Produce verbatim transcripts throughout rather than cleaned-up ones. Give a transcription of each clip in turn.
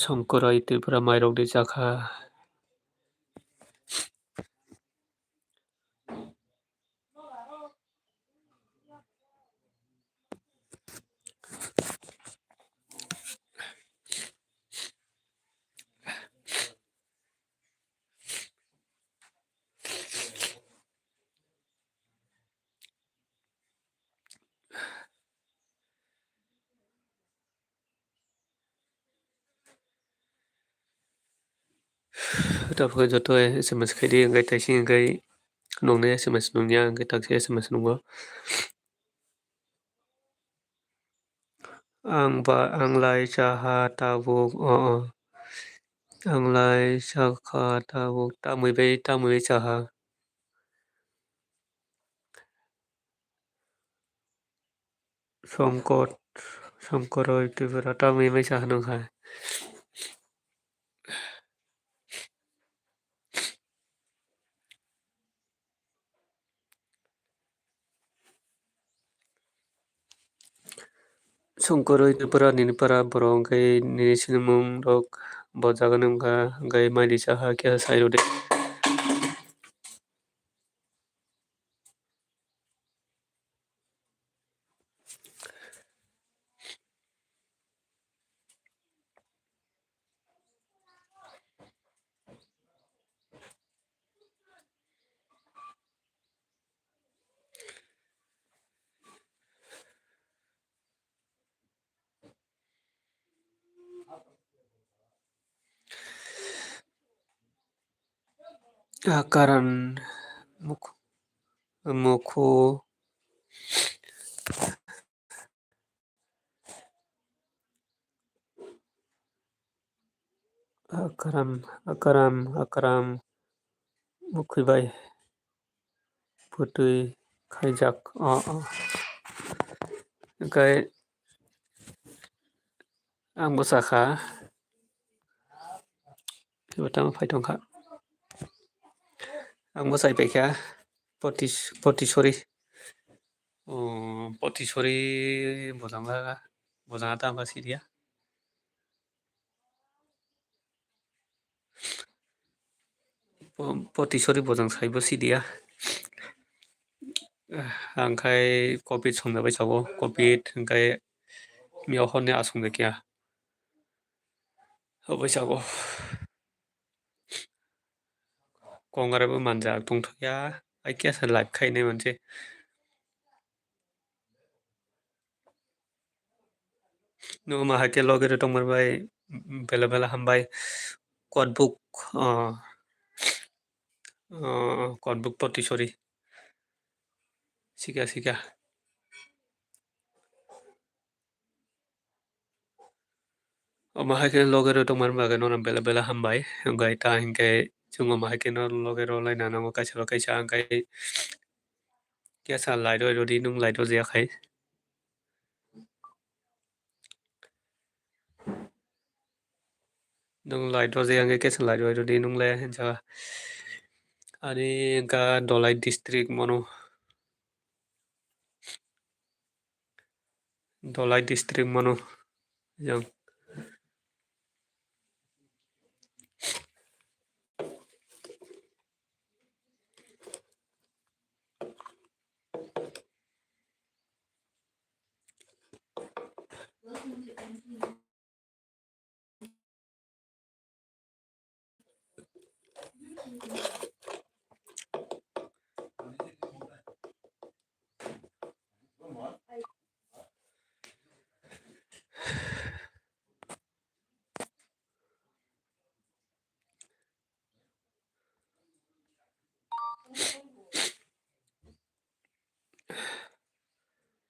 Songkoroi Tripura mairokni chakha. Tabuk joto S M S khaidi, hwnkhe taising hwnkhe nokni S M S nungya, hwnkhe taksa S M S nungo. Ang ba, ang lai chaha tabuk, o, o. Ang lai chakha tabuk, tamwi bai, tamwi bai chaha. Songkor, Songkoroi Tripura tamwi mai sa hwnung hai. Songkoroi Tripura nini para borok hwnkhe nini sinimung rok bo jaga ni wngkha, hwnkhe mai di saha khe sai rwdi. Akaran mukhu, mukhu. Akaram, akaram, akaram. Mukhui bai. Putui khaijak. O, o. Hwnkhe ang bwsakha. Tamo phai tongkha. Ang bwsai paikha. Potis-, potisori. O, potisori bojongla, bojongla tamo sidia. Po-, potisori bojong saibo sidia. Ang khai covid songna bai sabo, covid hwnkhe mia horni asong de kya. Obo sabo. Kongare bo manjak tongthokya, ai kesa live khainai manse. Numa haikhe loge rok tongmani bai bela bela hambai. Kotbuk, ah, ah, kotbuk potisori. Sika, sika. Omo hai khe loge rok tongmani bagwi nono bela bela hambai. Hwnkhe ta hinkhe chwng omo hai khe no loge rw laina nango kaisa ba kaisa, hwnkhe kesa light rw di, nwng light rw ya khai. Nwng light rw ya hwnkhe kesa light rw di, nwng le hinsa ani wngkha Dholai district mano. Dholai district mano yang.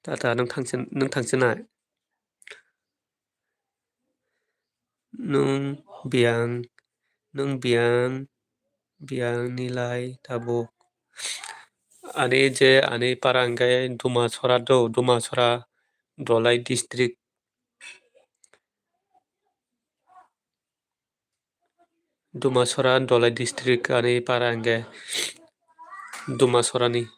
Tata, nwng thangsin-, nwng thangsinai. Nwng biyang, nwng biyang, biyang ni lai tabuk. Ani je ani para hwnkhe Dumasora do, Dumasora, Dholai district. Dumasora, Dholai district ani para hwnkhe Dumasorani.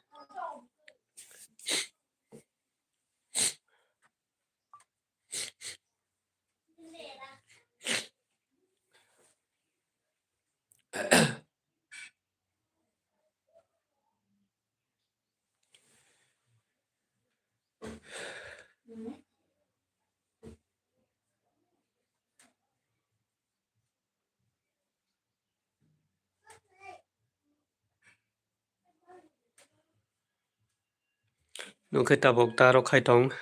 Nwng khe tabuk ta rw khai tong.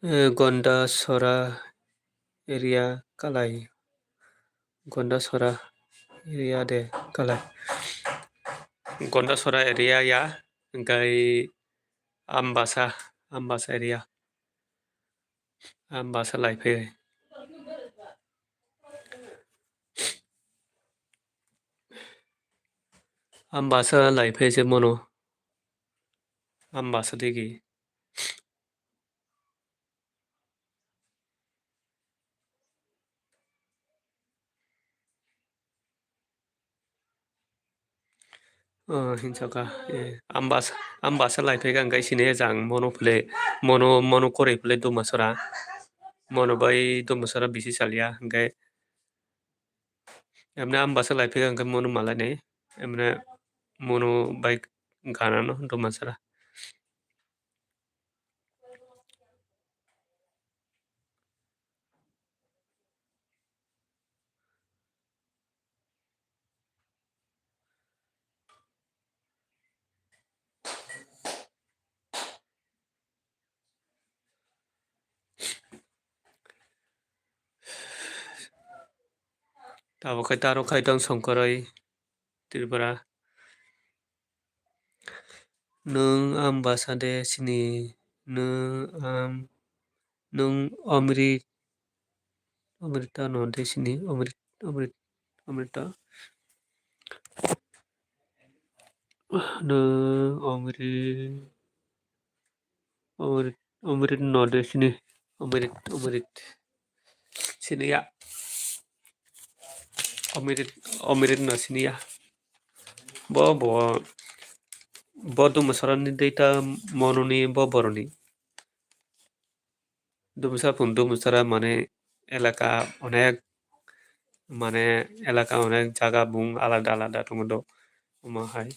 Eh, Gondasora area kalai. Gondasora area de kalai. Gondasora area ya, hwnkhe Ambasa, Ambasa area. Ambasa lai phai. Ambasa lai phai se mono. Ambasa digi. Oh, hinsa kha, eh, Ambasa, Ambasa lai phai kha, hwnkhe sini jang mono phule, mono, mono kwrwi phule Dumasora. Mono bai Dumasora bisi salya, hwnkhe emne Ambasa lai phai kha, hwnkhe mono malai nai, emne mono bai gana no Dumasora. Tabuk khai taro khai tong Songkoroi Tripura. Nwng am bwsa de sini, nwng am, nwng Omrit, Omrita no de sini, Omrit, Omrit, Omrita. Nwng Omrit. Omrit, Omrit no de sini. Omrit, Omrit. Sini ya. Omrit, Omrit no sini ya. Bo, bo, bo Dumusarani data mononi bo boroni. Dumusar pun Dumusara mane elaka onek, mane elaka onek jaga bung alada alada tongo do. Omo hai.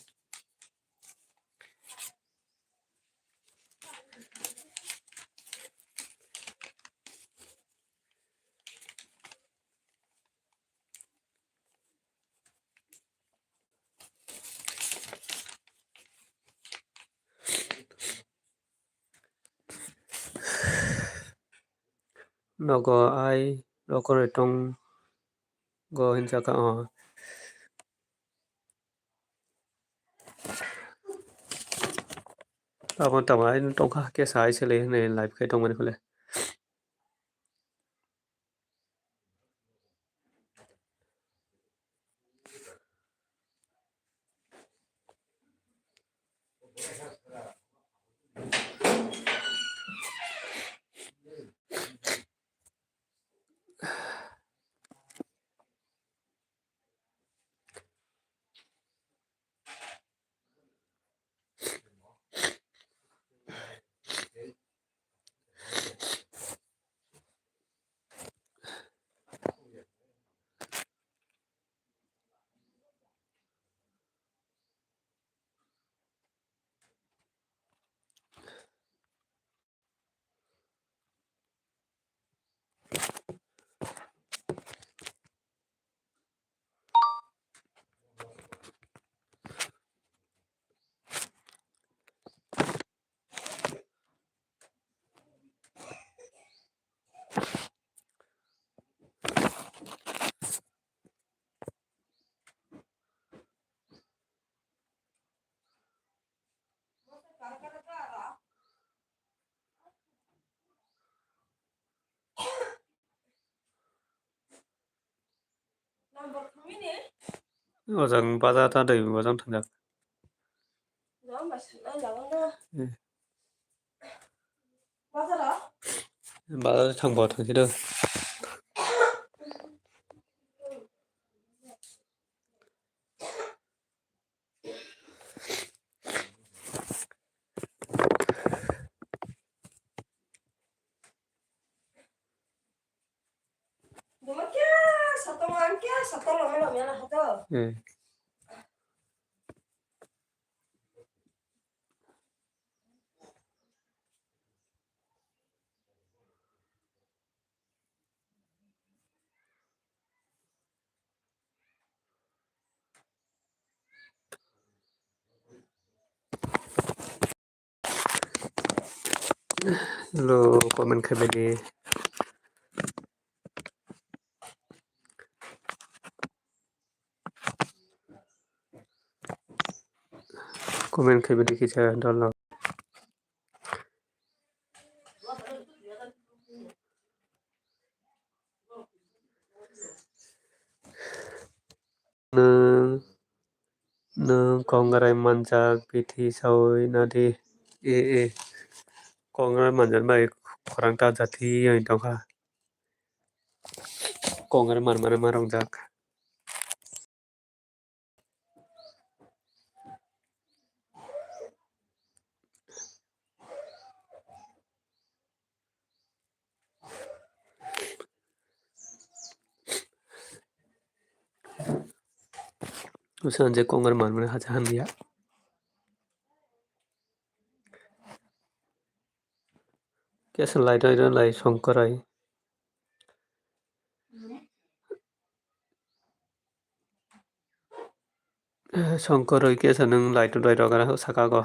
Nogo ai rokoroi tong go hinjaka o. Abo tamo ai tongkha kesa ai sele hinwi live khai tongmani khole. Ojang bazar ta dai, ojang thangjak. Eh. Bazar thangbo thangsi do. Hmm. Hello, comment khaibani. Comment khaibani kisa dol no. Nwng, nwng kongrai manjak bithi saui nadi. E, e. Kongrai manjak bai khorang ta jati yoi tongkha. Kongrai manmani ma rongjak. Usan je kongor manmani hacha hamya. Kesa lai roi roi lai songkorai. Songkoroi kesa nwng light rwdai rok saka go.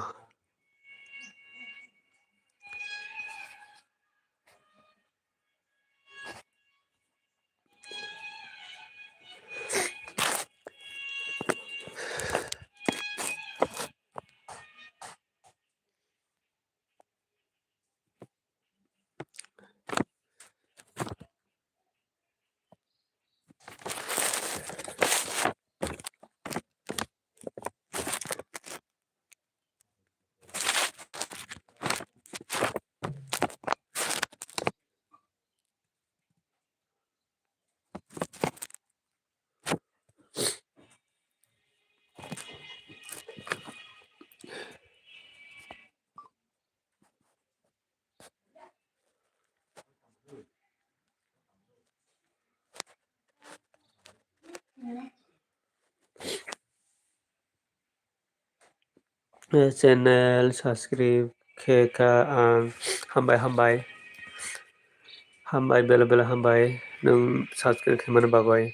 eh, channel subscribe khe kha ang, hambai, hambai. Hambai, belai belai hambai nwng subscribe khaimani bagwi.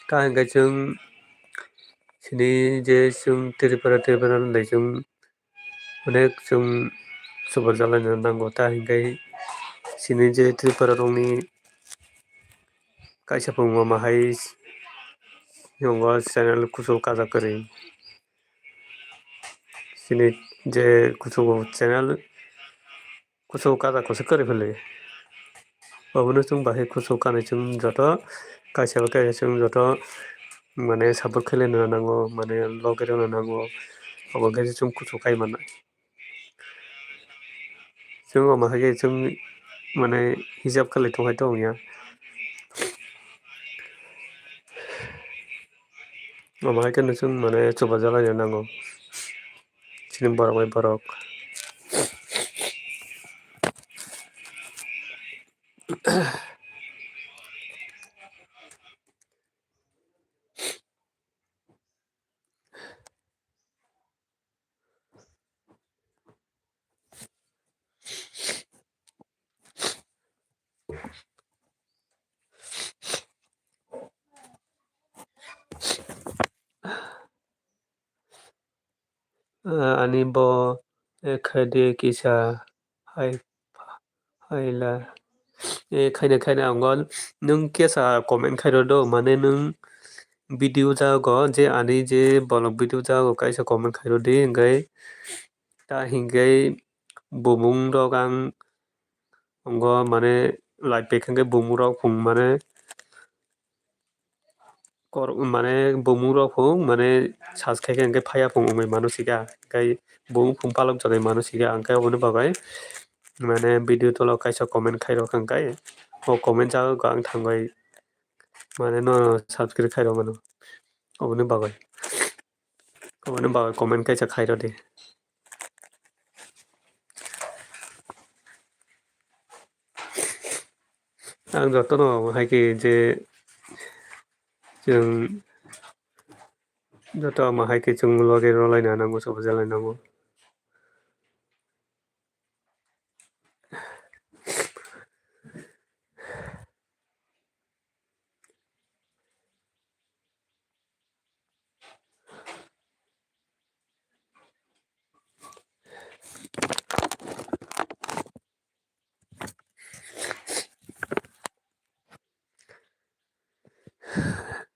Ta hinkhe chwng sini je chwng Tripura, Tripura hinwi chwng onek chwng chubajaklaina nango. Ta hinkhe sini je Tripura rokni kaisa phung mama hai wngo channel kuchuk kajak kwrwi. Sini je kuchuk channel kuchuk kajak kuchuk kwrwi philwi. Obono chwng bahai kuchuk kanwi chwng joto kaisa bai kaisa chwng joto mane support khlaina nango, mane logi rwna nango. Obo khe chwng kuchuk kai mannai. Chwng omo hai khe chwng mane hisab khlai tong hai tong ya. Omo hai khe chwng mane chubajaklaina nango chini borok bai borok. Ah, ani bo, eh, khaidi kisa hai, haila. Eh, khaina, khaina, ang o nwng kesa comment khairw do, mane nwng video jago je ani je bolok video jago kaisa comment khairw di, hinkhe ta hinkhe bumung rok ang wngo mane live pekha khe bumung rok phung mane kor-, mane bumung rok phung mane search khai khe hinkhe phaiya phung wngwi mano sika, hinkhe bumung phung palok jagwi mano sika, hinkhe oboni bagwi mane video tolo kaisa comment khairok hinkhe o comment jago ang thangwi mane no subscribe khairok mano oboni bagwi. Oboni bagwi comment kaisa khairw di. Ang jotono hai khe je chwng joto omo hai khe chwng logi rwlaina nango, chubajalai nango.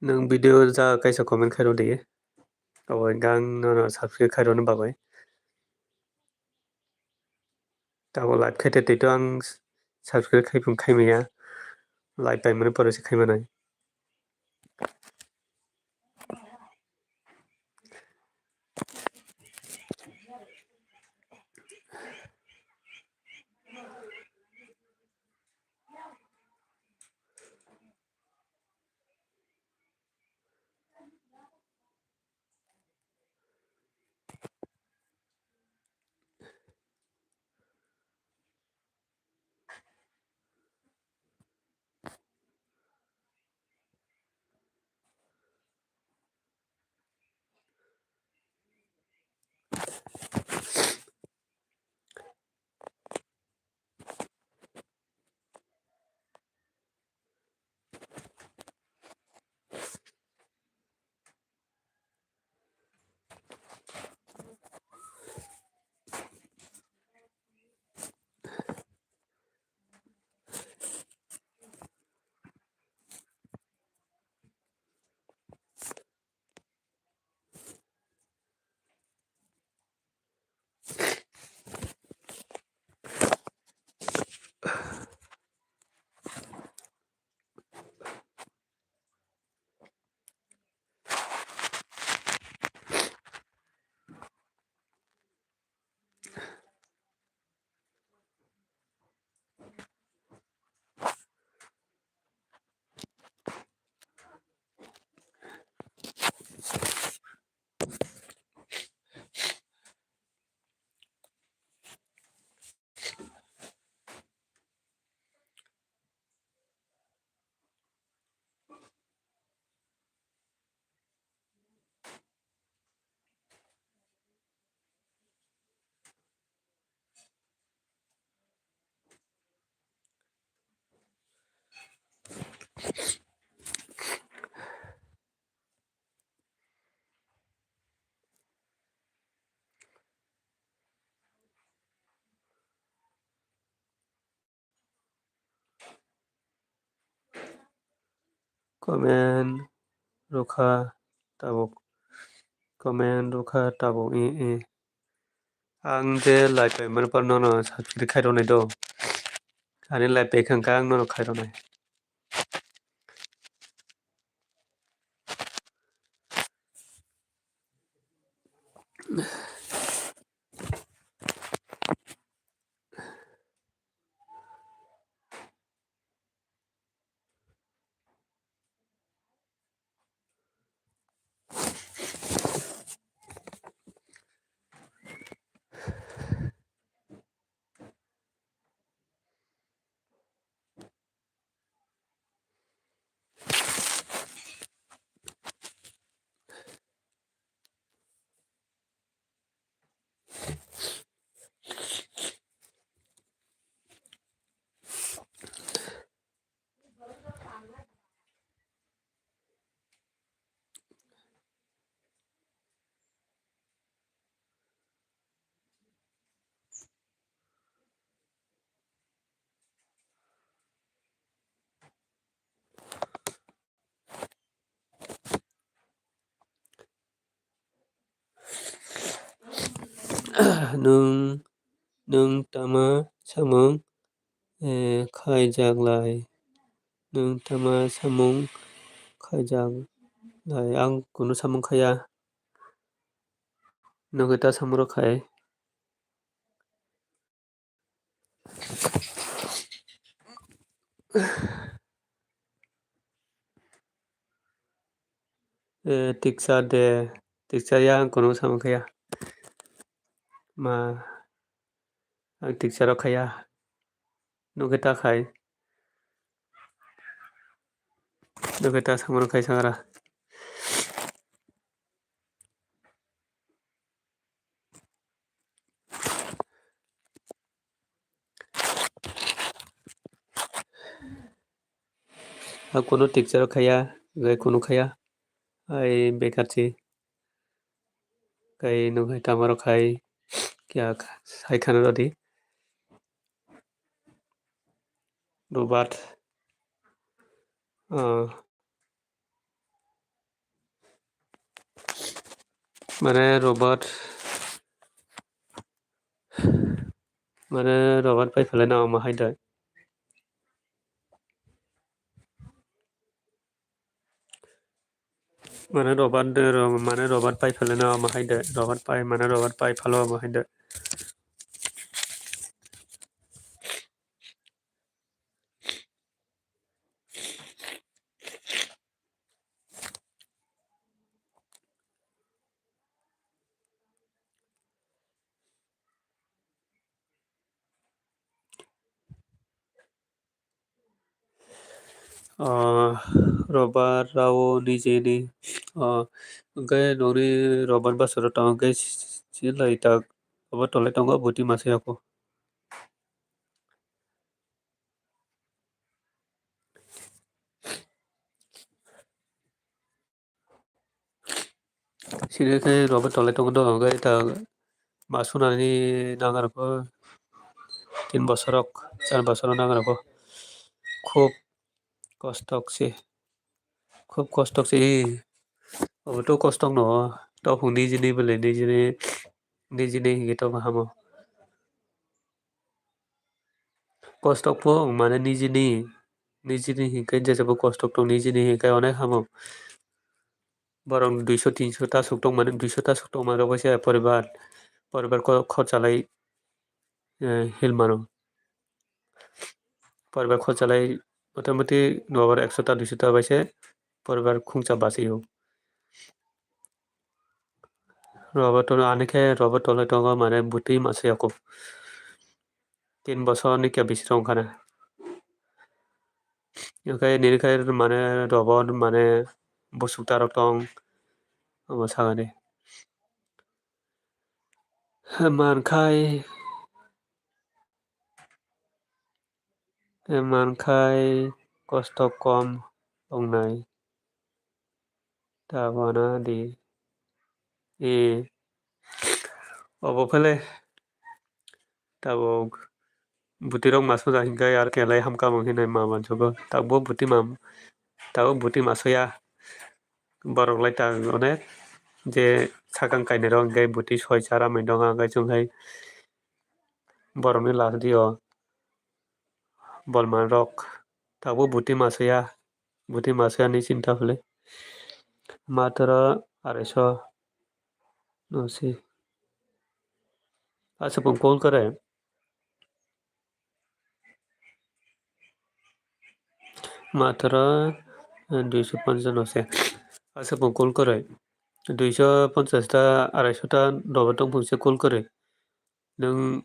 Nwng video ja kaisa comment khairw di. Abo gang nono subscribe khairwni bagwi. Tabuk live khaite tei to ang subscribe khai phung khai maya. Live paimani pore se khai manai. Comment rwkha tabuk. Comment rwkha tabuk. I, i. Ang je live paimani phano nono subscribe khai rwnai do. Ani live paikha hwnkhe ang nono khai rwnai. Nwng, nwng tama samung, eh, khaijak lai? Nwng tama samung khaijak lai? Ang kunu samung khaiya. Nwng ta samung rok khai. Eh, tiksa de, tiksa ya ang kunu samung khaiya. Ma, ang tiksa rok khaiya. Nugwi ta khai. Nugwi ta samung khai sangra. Ang kunu tiksa rok khaiya, gai kunu khaiya. Ai bekar si. Kai nugwi tama rok khai. Kya sai khana rodi. Robert. Ah. Mane Robert, mane Robert pai phalai na omo hai de. Mane Robert de, Ro-, mane Robert pai phalai na omo hai de. Robert pai, mane Robert pai phalo omo hai de. Ah, Robert rao nijeni, ah, hwnkhe nokni Robert bwswk rok tongo hwnkhe si-, si-, si lai tak obo tolai tongo bwtwi masa yako. Sini khe Robert tolai tongo do, hwnkhe ta ma sunani nang arokho tin bosorok, char bosorok nang arokho. Khub kostok se, khub kostok se, obo to kostok no, topung nijini bwle nijini, nijini hingke tongma hamo. Kostok po wng mane nijini, nijini hinkhe jesa bo kostok tong nijini hinkhe onek hamo. Borok duiso tinso ta suk tong mani, duiso ta suk tong mani rok bai se poribar, poribar ko-, khorchalai, eh, hil mano. Poribar khorchalai motamoti nokbar ekso ta duiso ta bai se poribar khungsa bachai o. Robert to ani khe Robert tolai tongo mane bwtwi masa yako. Tin bosor ni khe bisi tong kha na. Hwnkhe nini khe mane Robert mane bwswk ta rok tong omo sakani. Mankhai. Mankhai kosto kom wngnai. Tabana di. E. Obo phele. Tabuk bwtwi rok ma soja hinkhe ar kelai hamkha bo hinwi ma mansugo. Takbo bwtwi ma Tabuk buti ma soya. Borok lai ta onek je sakang kainwi rok hwnkhe buti soi chara mai dong hwnkhe chwng hai borokni last dio bol man rok tabuk buti ma soya. Buti ma soya ni chinta philwi matro arai so no si aswk call kare. Matro duiso ponchash no se. Aswk bo call kwrwi. Duiso ponchash ta, arai so ta dobo tongphung se call kwrwi. Nwng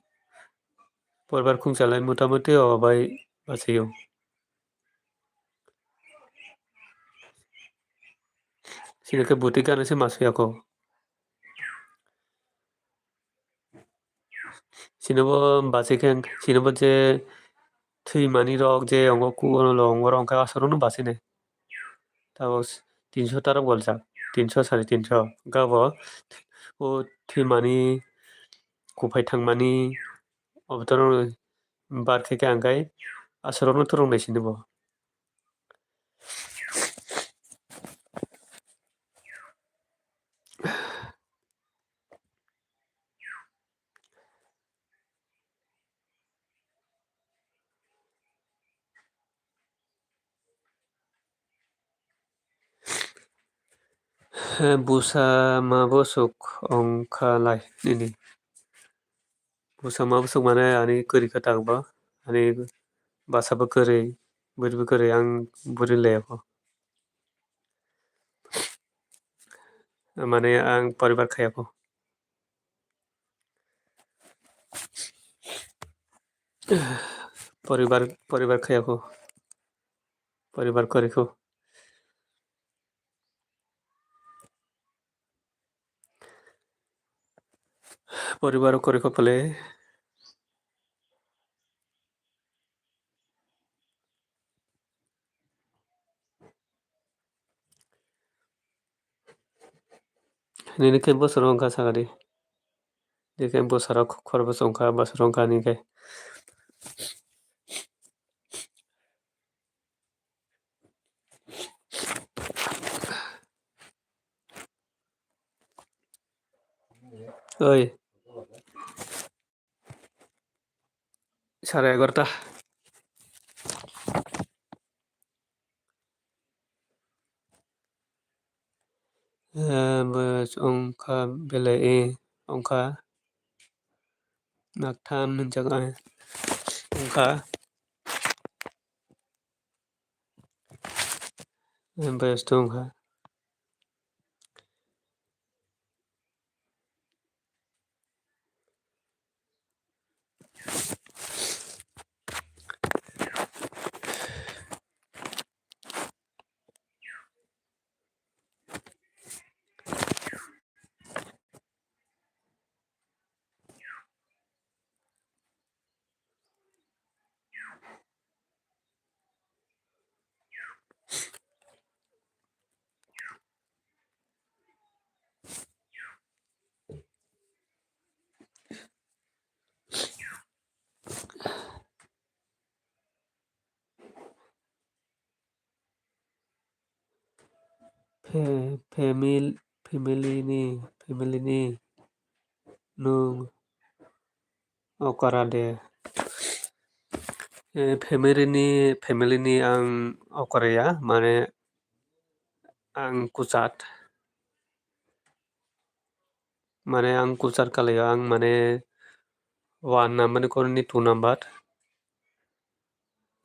porbar khungsa lai mota moti o bai bachai o. Sini khe buti gana se ma soya kho. Sini bo bachai khe, sini bo je thwi mani rok je ongo ku ono lo ongo rok hwnkhe aswk rok no bachai nai. Tabuk tinso tarok waljak, tinso sare tinso. Hwnkhe abo o thwi mani, kuphai thang mani, obo to bar khe khe hwnkhe aswk rok no twrwk nai sini bo. Busa ma bwswk wngkha lai nini. Busa ma bwswk mane ani kwrwi kwtak bo, ani bwsa bo kwrwi, bwrwi bo kwrwi, ang bwrwi le bo. Mane ang poribar khaya kho. Poribar, poribar khaya kho. Poribar kwrwi kho. Poribar kwrwi kho pale. Nini khe bwswk wngkha sakadi. Nini khe bwswk khoroksa wngkha, bwswk wngkha nini khe. Oi. Sare egarota. Eh, bwswk wngkha belai, eh, wngkha. Naktham hinjak, eh, wngkha. Best wngkha. Fe-, famil-, family ni, family ni nwng okra de. Eh, family ni, family ni ang okra ya, mane ang kwchar. Mane ang kwchar kalaio, ang mane one number ni koroni two number.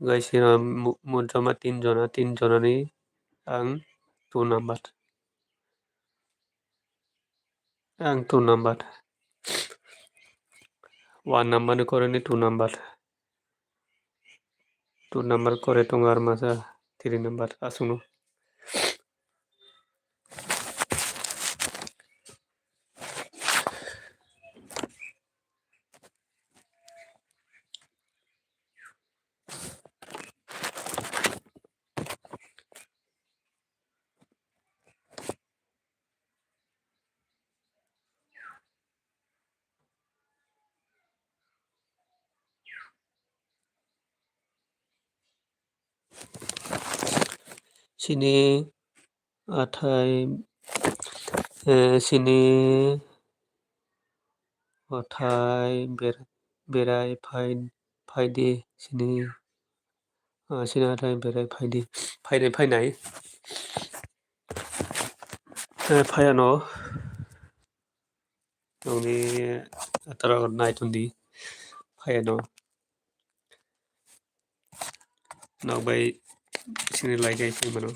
Gaisino mu-, mujama tin jona, tin jona ni ang two number. Ang two number. One number ni koroni two number. Two number kore tongo ar masa three number aswkno. Chini athai, eh, chini athai ber-, berai phai, phaidi, chini, ah, chini athai berai phaidi, phainai, phainai. Eh, phaiano. Nokni atharo nai tongdi, phaiano. Nok bai sini lai kai phai mano.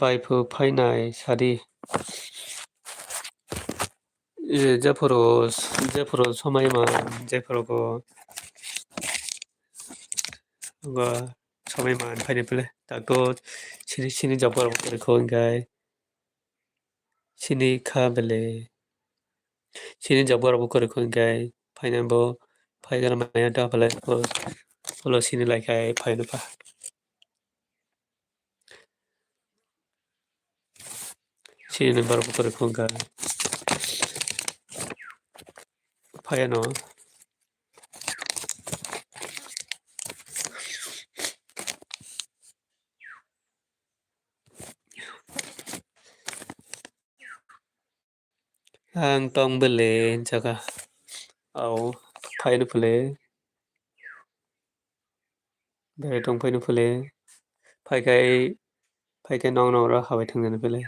Baiphu phainai sadi. E, jephuru, jephuru somai man, jephuru go, go somai man phainai pele. Takto sini, sini jabor ko hinkhe. Sini kha bele. Sini jabor bo kwrwi kho hinkhe phaina bo phai gana maya da phalai pho, phulo sini lai khai phaino pha. Sini number bo kwrwi kho hinkhe phaiano. Ang tong bele jaga. Au, phaino phule. Bere tong phaino phule. Phaikai, phaikai nong nong ro habai thang jani phule.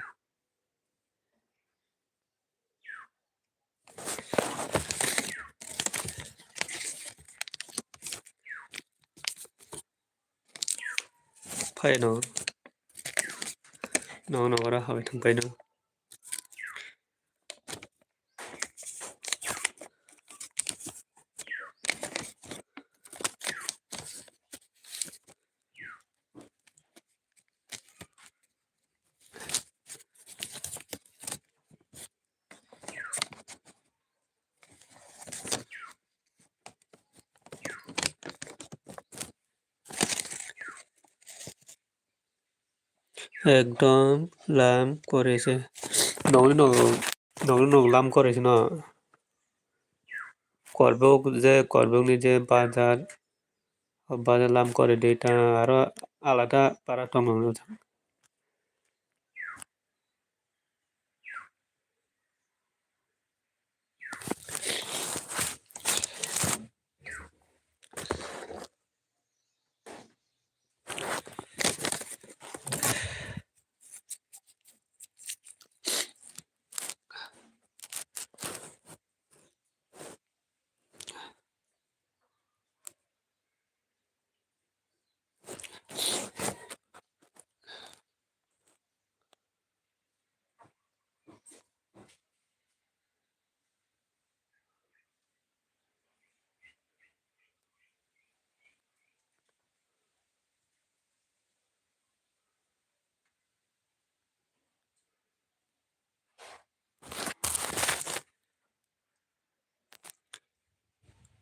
Phaino. Nong nong ro habai thang phaino. Ekdom lam kore se. Nokni nog, nokni nog lam kore se no. Korbok je, korbokni je bazar, o bazar lam kore de ta aro alada para tongmani.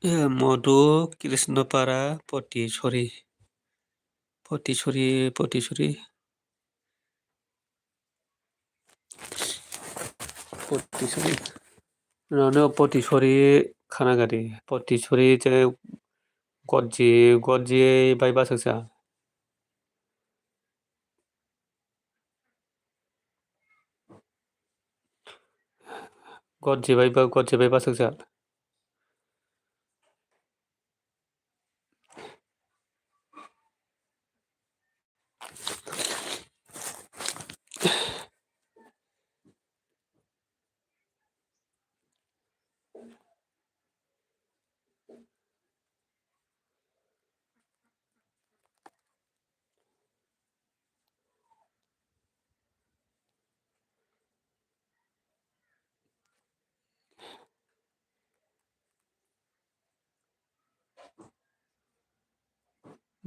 Eh, Modu Krishnapara Potisori. Potisori, Potisori. Potisori. Nono Potisori khana gari. Potisori je Godji, Godji bai basaksa. Godji bai ba, Godji bai basaksa.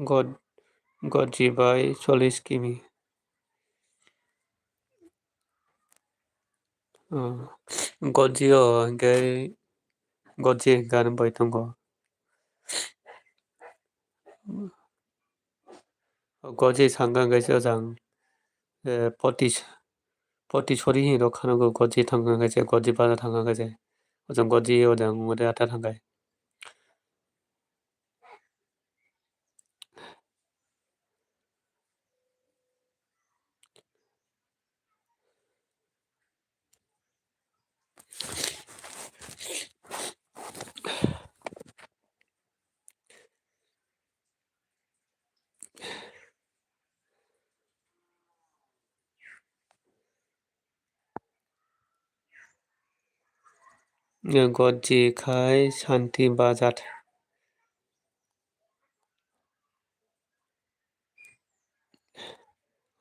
God, Godji bai chollish kimi. Oh, Godji o hinkhe Godji hinkhe ani boi tongo. Godji sangha hinkhe se ojang, eh, Potis-, Potisori hinwi rok khana go, Goji thang kha khe se, Goji baja thang kha khe se. Ojang Goji, ojang ode ata thang kha. Goji khai Santi Bazar.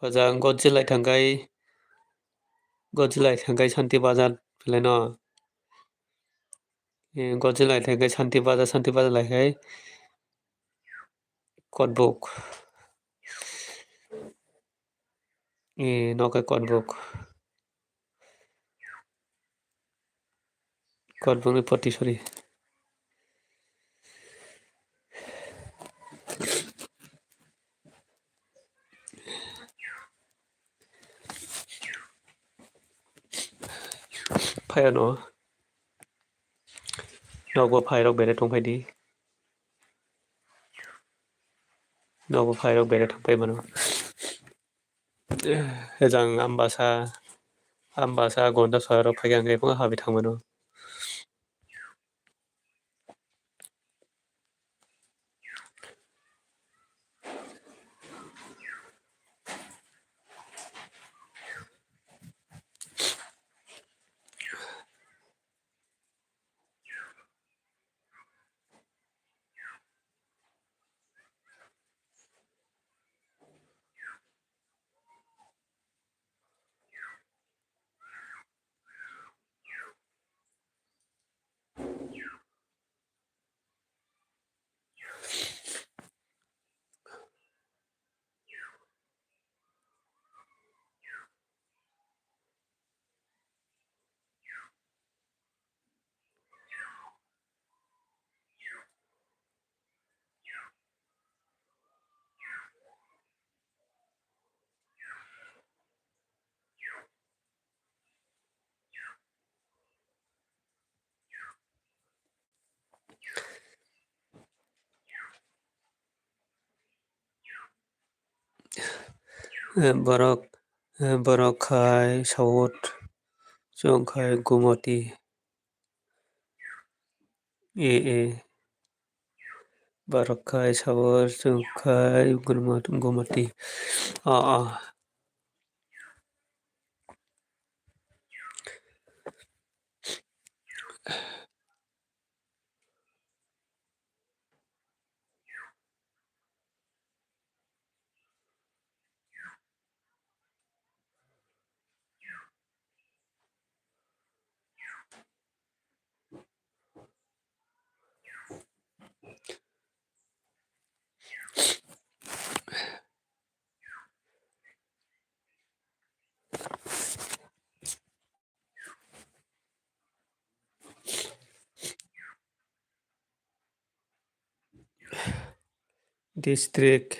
Ojang Goji lai thangkai, Goji lai thangkai Santi Bazar pelaino. Eh, Goji lai thangkai Santi Bazar, Santi Bazar lai khai Kotbuk. Eh, nokai Kotbuk. Kotbukni Potisori. Phai ano. Nogo phairok bere tongphai di. Nogo phairok bere thangpai mano. Ejang Ambasa, Ambasa, Gonda sohorrok phaikhe ang khe phano habwi thangmano. Eh, borok, eh, borok khai South, chwng khai Gumoti. Eh, eh. Borok khai South, chwng khai Gumoti. Ah, ah. District,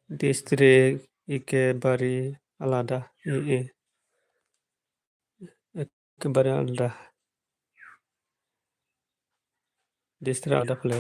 district ekebare alada, e, e. Ekebare alada. District alada phle.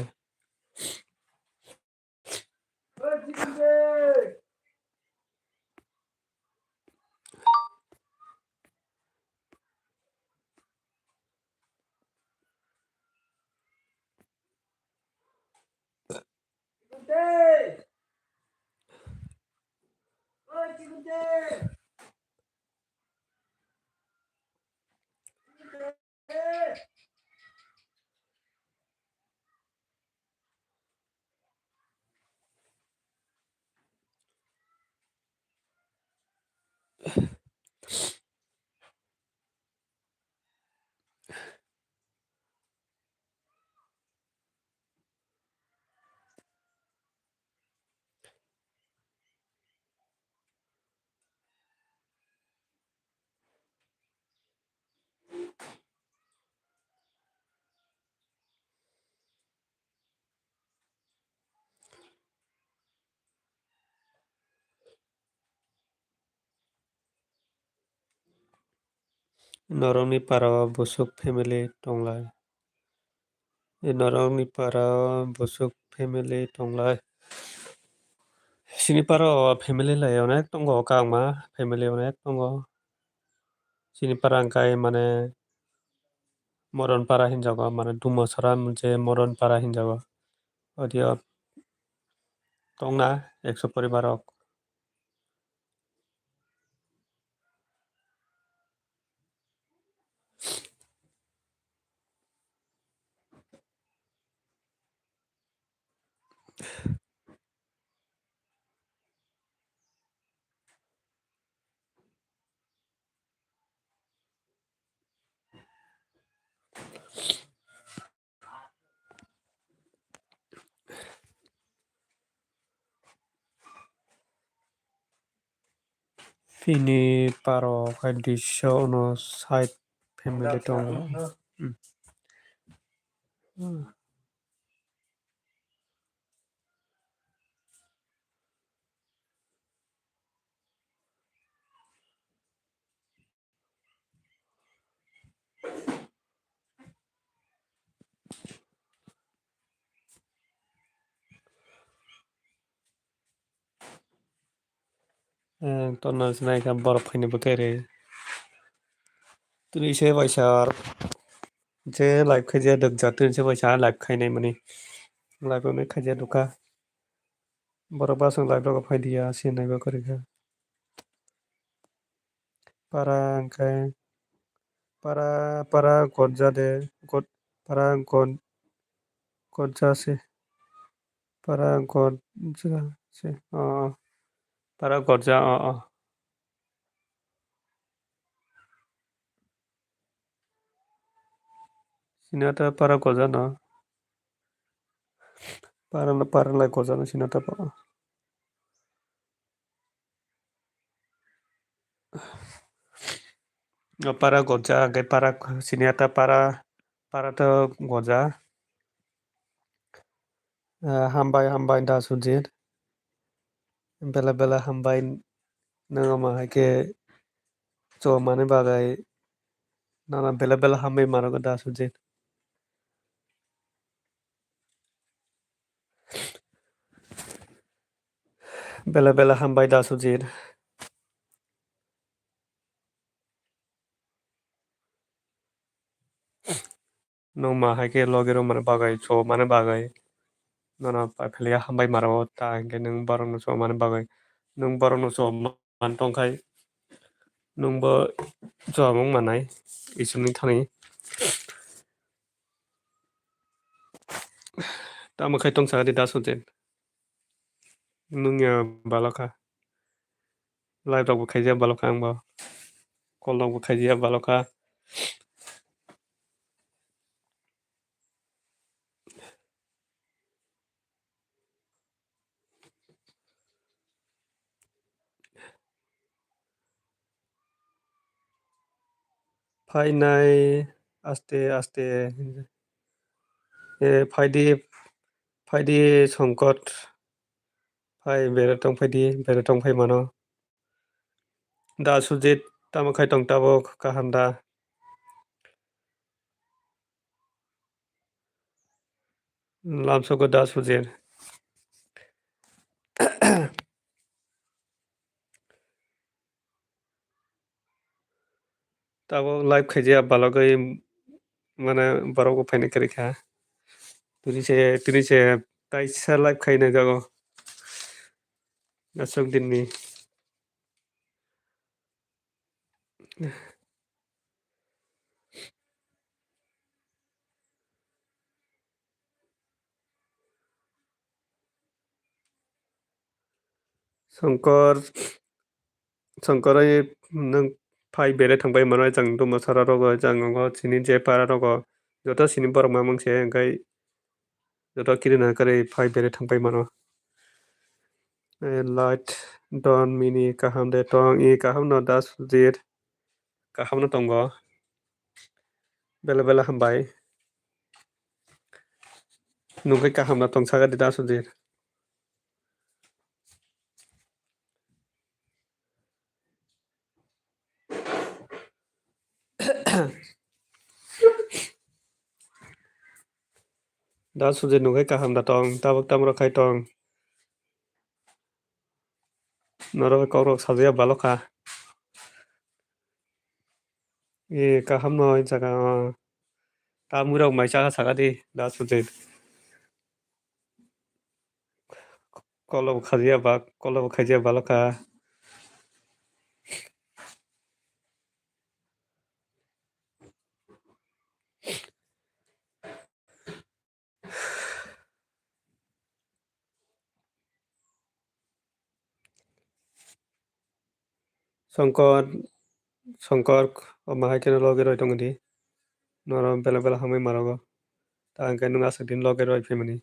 Norokni para o busuk family tonglai. Norokni para o busuk family tonglai. Chini para o family lai onek tongo, kangma family onek tongo. Chini para hwnkhe mane Moron para hinjago, mane Dumasara je Moron para hinjago. Audio tongna ekso poribar rok. Bini para o khe duiso unosat family tongo. Hmm. Eh, tonna sinai kha borok phaini bwkhe rw. Tini se bai sar. Je live khaijak dwkjak, tini se bai sar live khainai mani. Live rok khaijak dukha. Borok basong live rogo phai diya, se naiba kwrwi kha. Para hwnkhe para, para gotja de, got-, para got-, gotja se. Para gotja se. O, o. Para gotja, o, o. Sinata para gojano. Para, para lai gojano sinata pa. O para goja, hwnkhe para sinata para, para to goja. Ah, hambai, hambai da Sujit. Bela bela hambai, nwng omo hai khe chomani bagwi, nono bela bela hambai mano da Sujit. Bela bela hambai da Sujit. Nwng ma hai khe logi rok mani bagwi, chomani bagwi nono paiphalia hambai mano, ta hinkhe nwng borokno chomani bagwi, nwng borokno chomani tongkhai nwngbo chomung manai Isurni thani. Tamo khai tong sakha di da Sujit. Nwng ya balo kha. Live rok bo khaijak balo kha ang bo. Call rok bo khaijak balo kha. Phainai aste aste. E, phaidi, phaidi Songkot. Phai bere tong phaidi, bere tong phai mano. Da Sujit, tamo khai tong tabuk, kaham da? Lamsogo da Sujit. Tabuk live khaijak balogwi mane borok bo phaina kwrwi kha. Tini se, tini se taisa live khaina jago. Aswk dinni. Songkor, Songkor, ai nwng phai bere thangbai mano, chang Dumasara rogo, chang ngo chini je para rogo, joto chini borok mamang se, hwnkhe joto kirina kwrwi phai bere thangbai mano. Eh, light don mini kaham de tong, i kaham no da Sujit. Kaham no tongo. Bela bela hambai. Nungkhe kaham no tong saka di da Sujit. Da Sujit nungkhe kaham da tong, tabuk tamrok khai tong. Norok kokrok sajaya balokha. E, kaham no hinjaka, o. Tamwirok mai chakha sakadi, da Sujit. Kolo bo khajaya ba, kolo bo khajaya balokha. Songkor, Songkor, omo hai kheno loge roi tongdi. Norok bela bela hamwi marogo. Ta hwnkhe nwng aswk din loge roi phaimani.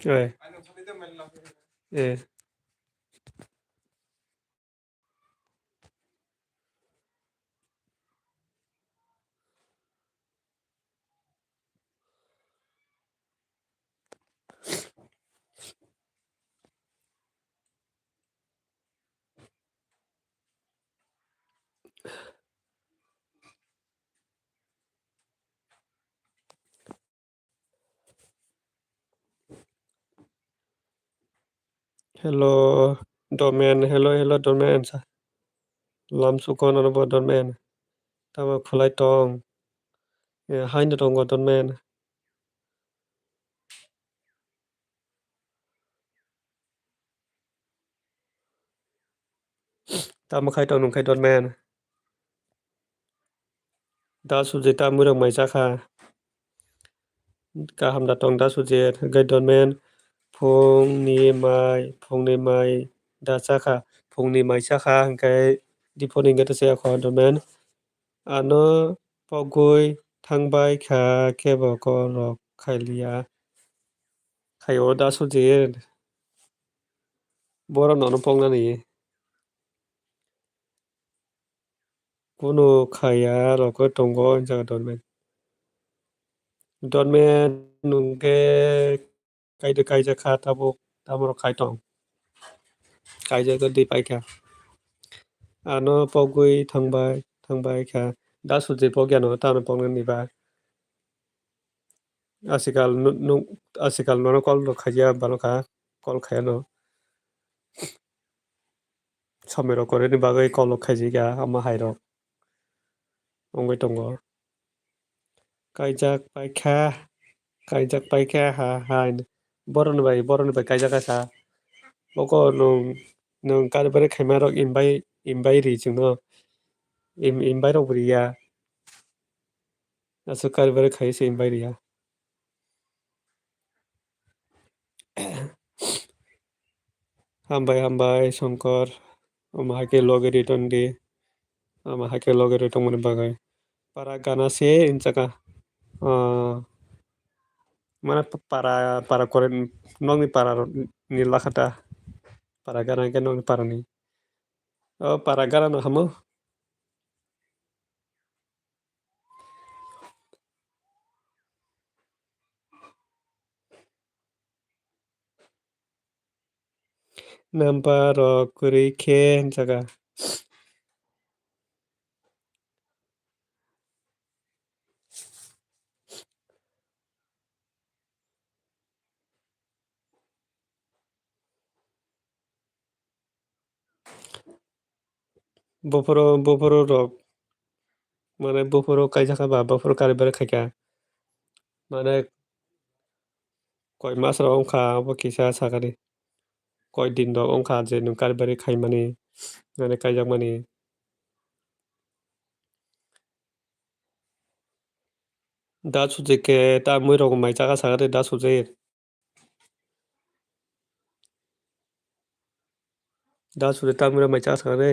Eh. Eh. Hello, Dorman. Hello, hello, Dorman. Lamsukon ano bo Dorman. Tamo khulai tong. Eh, haino tongo Dorman. Tamo khai tong nung khai Dorman. Da Sujit ta mwrwk mai chakha. Kaham da tong da Sujit. Gai Dorman phungni mai, phungni mai da chakha. Phungni mai chakha hwnkhe diphoni hwnkhe ta chaya kho Dorman. Ano pogwi thangbai kha kebo call rok khailiya. Khaio da Sujit. Borok nono poknani. Kunu khaya rokhe tongo jagao Dorman. Dorman nungkhe kaide kaijak kha tabuk tamorok khai tong. Kaijak twi paikha. Ano pogwi thangbai thangbai kha. Da Sujit pokya no tamo poknani ba. Asikal nu-, nu-, asikal nono call rok khaijak balokha, call khaiya no. Somoi rok kwrwini bagwi call rok khaijak ya, ama hai rok wngwi tongo. Kaijak paikha, kaijak paikha, ha, ha, hino. Boroni bai, boroni bai kaijak kha sa. Boko nwng, nwng kari bari khaima rok imbai, imbai ri chwngno. Im-, imbai rok bo riya. Aswk kari bari khai se imbai riya. Hambai, hambai, Songkor. Omo hai khe loge return di. Omo hai khe loge return mani bagwi. Para gana se inchaka. Ah, mane para, para kore nokni para ni lakhata. Para gana khe nokni para ni. O para gana no hamo. Number rok kwrwi khe jaga. Buphuru, buphuru rok, mane buphuru kaijak kha ba, buphuru kari bari khaikha. Mane koi mas rok wngkha, abo kisa sakani. Koi din rok wngkha je nwng kari bari khaimani, mane kaijakmani. Da Sujit khe ta mui rok mai chakha sakha de da Sujit. Da Sujit ta mui rok mai chakha sakha de.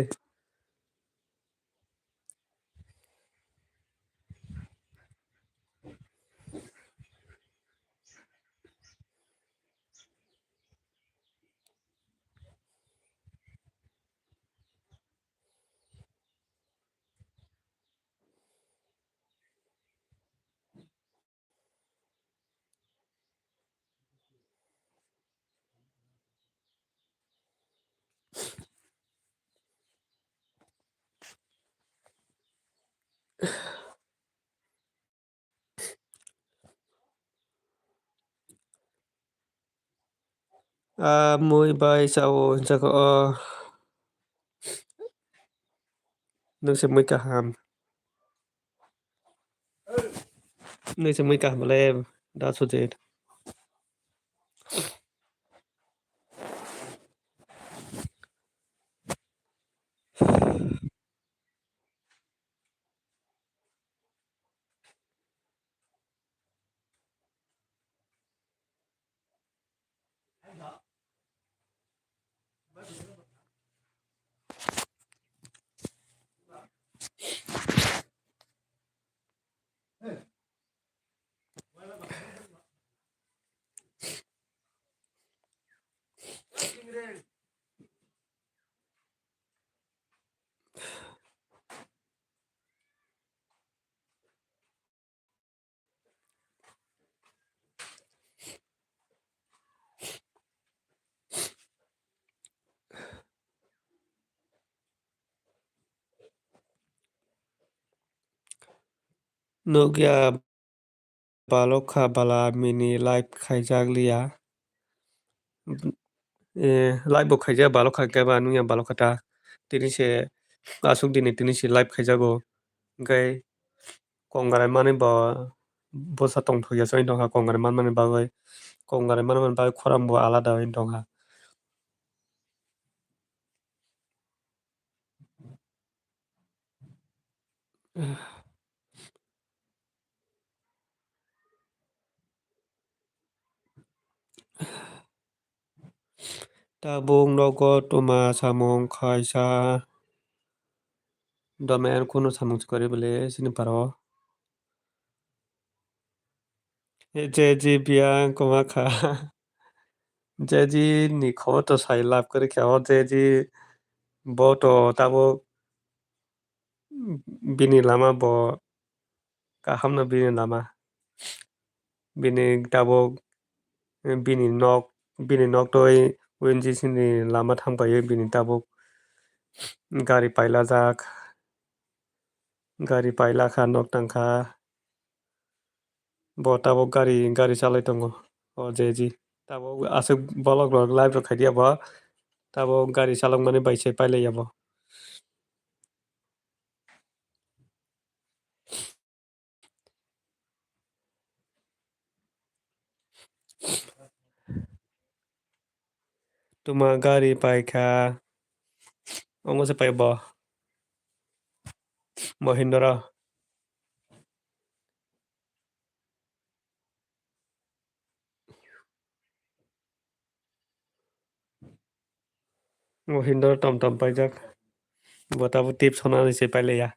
Ah, mui bai chao hinjak o. Nwng se mui kaham. Nwng se mui kaham le da sujit. Nukya balokha bala mini live khaijak liya. Eh, live bo khaijak balokha khe ba nungya balokha ta. Tini se aswk dini tini se live khaijago. Hwnkhe kongrai manwi bo bwsa tongthokya se wngwi tongkha kongrai manmani bagwi. Kongrai manmani bagwi khorang bo alada wngwi tongkha. Tabuk nogo twma samung khaisa. Domain kunu samung se kwrwi bwle sini paro. J G biyang kwma kha. J G ni khobor to sai lab kwrwi kha. O J G bo to tabuk bini lama bo kaham no bini lama. Bini tabuk bini nok, bini nok twi O N G C ni lama thang paio bini tabuk gari pailajak. Gari pailakha, nok tangkha. Bo tabuk gari, gari chalai tongo. O J G. Tabuk aswk bolok rok live rok khaidi abo. Tabuk gari chalokmani bai se pailai abo. Tuma gari paikha. Omo se pai bo. Mohindra. Mohindra tom tom paijak. Bo tabuk tip sonani se pailaiya.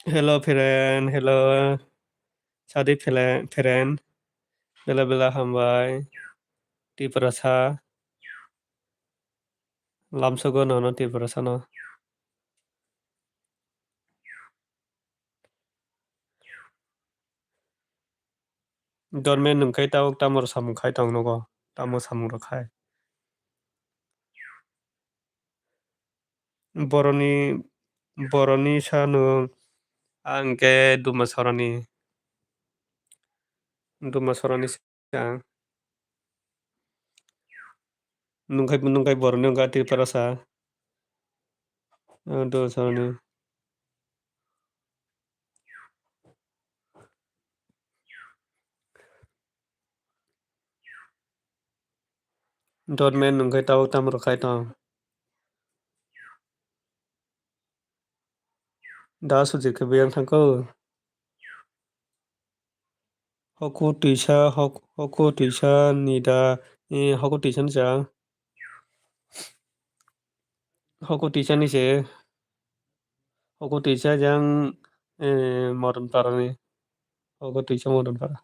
Hello, friend. Hello. Sadi, friend. Bela bela hambai. Tiprasa. Lamsogo nono Tiprasa no. Dormen nwng khai tabuk tamo samung khai tong nogo, tamo samung rok khai. Boroni, boroni sa nwng ang khe Duma Sorani, Duma Sorani sa ang. Nwng khai, nwng khai boroni wngkha Tripura sa. Duma Sorani. Dormen nwng khai tabuk tamo rok khai tong. Da sujir khe biyang thangkho. Hoku twisa, hok-, hoku twisa ni da, eh, hoku twisa ni cha. Hoku twisa ni se, hoku twisa jang, eh, Modon Para ni. Hoku twisa Modon Para.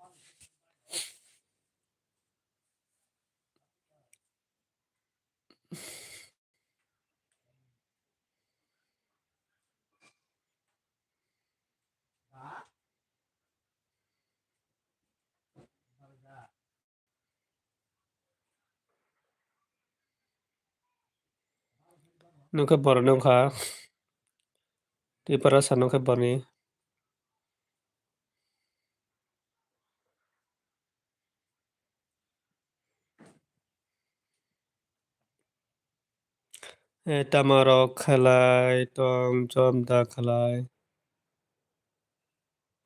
Nokhe borok nokha. Tiprasa nokhe borni. Eh, tamo rok khalai tong, chom da khalai.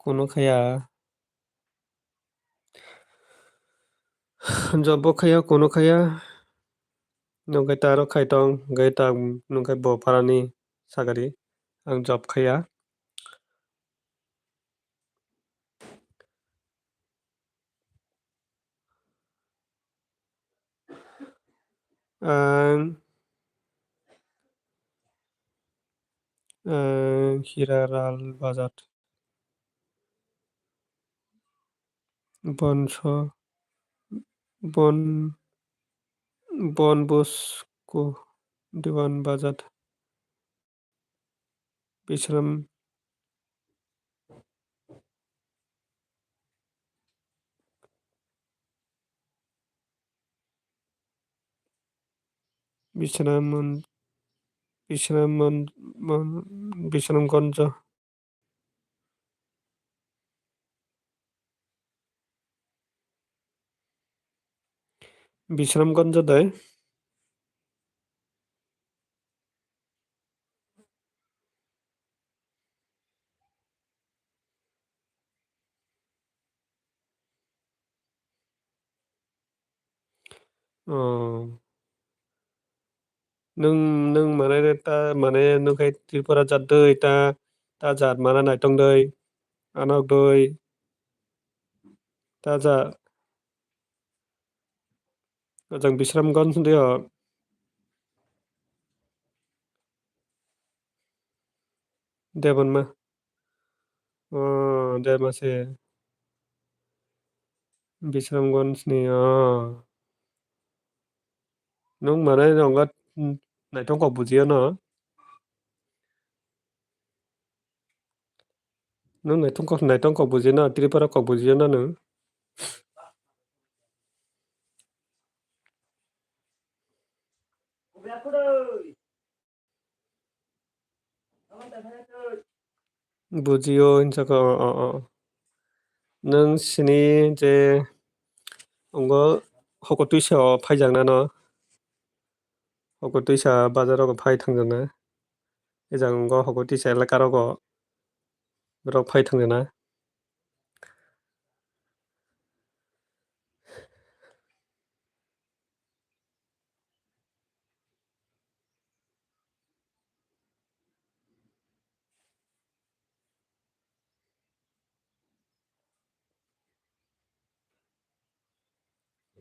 Kunu khaya. Job bo khaya, kunu khaya. Nokhe ta rok khai tong, hwnkhe ta nokhe bo parani sagari. Ang job khaya. Ang, ang Hira Lal Bazar. Bonso, Bon, Bon Bosco Diwan Bazar. Bisram, Bisram, Bisram, Bisramganj. Bisramganj dai. Oh. Nwng, nwng mane ta, mane nwng khe Tripura jat doi ta, ta jat mana naitong doi, anok doi, ta jat. Ojang Bisramganj doi o. Debonma. Oh, Debonma se. Bisramganj ni, oh. Nwng mane nongga, hmm, naithok kok bujiya no. Nwng naithok kok, naithok kok bujiya no, Tripura kok bujiya no nwng. Bujiyo hinsa khe, o, o, o. Nwng sini je ongo hoko twisa o phaijaknano. Hoko twisa bazar rogo phai thangjakna. Ejang ongo hoko twisa elaka rogo borok phai thangjakna.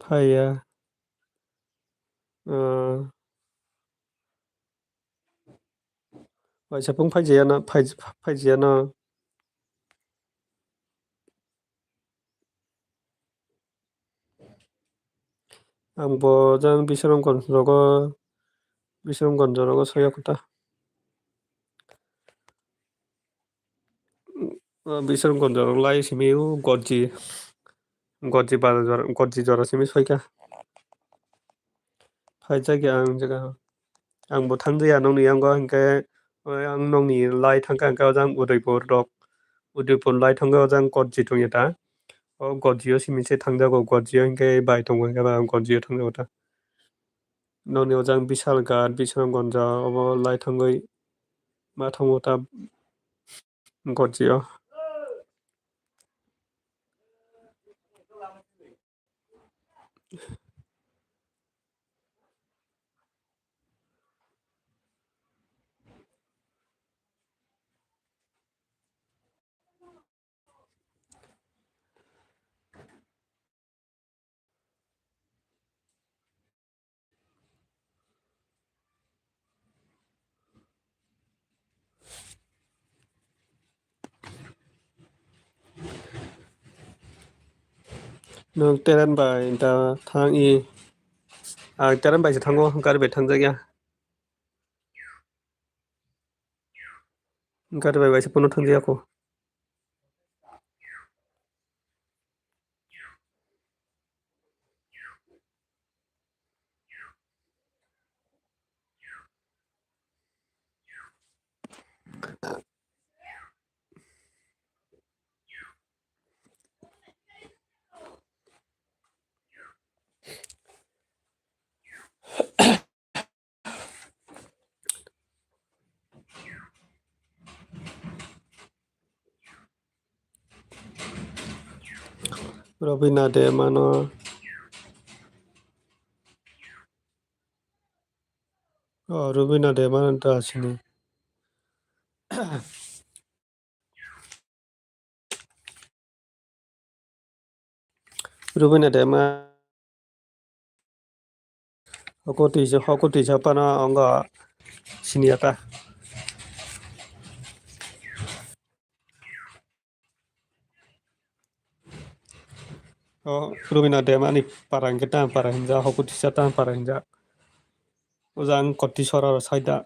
Phaiya. Ah. Waisa phung phaijiya no, phai-, phaijiya no. Ang bo jang Bisramganj rogo, Bisramganj rogo soyakota. Bisramganj rok lai simi o Gorji, Gorji bazar, Gorji jora simi soika. Phaijak ya ang jaga, ang bo thangjakya nokni yango, hinkhe ang nokni lai thangkha, hinkhe ojang Udaipur rok, Udaipur lai thangkha, ojang Gorji tongya ta. O Gorji o simi se thangjago, Gorji o hinkhe bai tongo, hinkhe ba ang Gorji o thangjago ta. Nokni ojang Bishalghat, Bisramganj obo lai thangwi ma thango ta Gorji o. Nwng teren bai da thang i. Ang teren bai se thango, gari bai thangjak ya. Gari bai bai se pono thangjakya kho. Robina Dema no. Oh, Robina Dema no ta sini. Robina Dema. Hoko tisa, hoko tisa pana ongo siniya ta. O Robina Dema ni para hingke ta para hinja, hoko tisa ta para hinja. Ojang koti sora ro saida.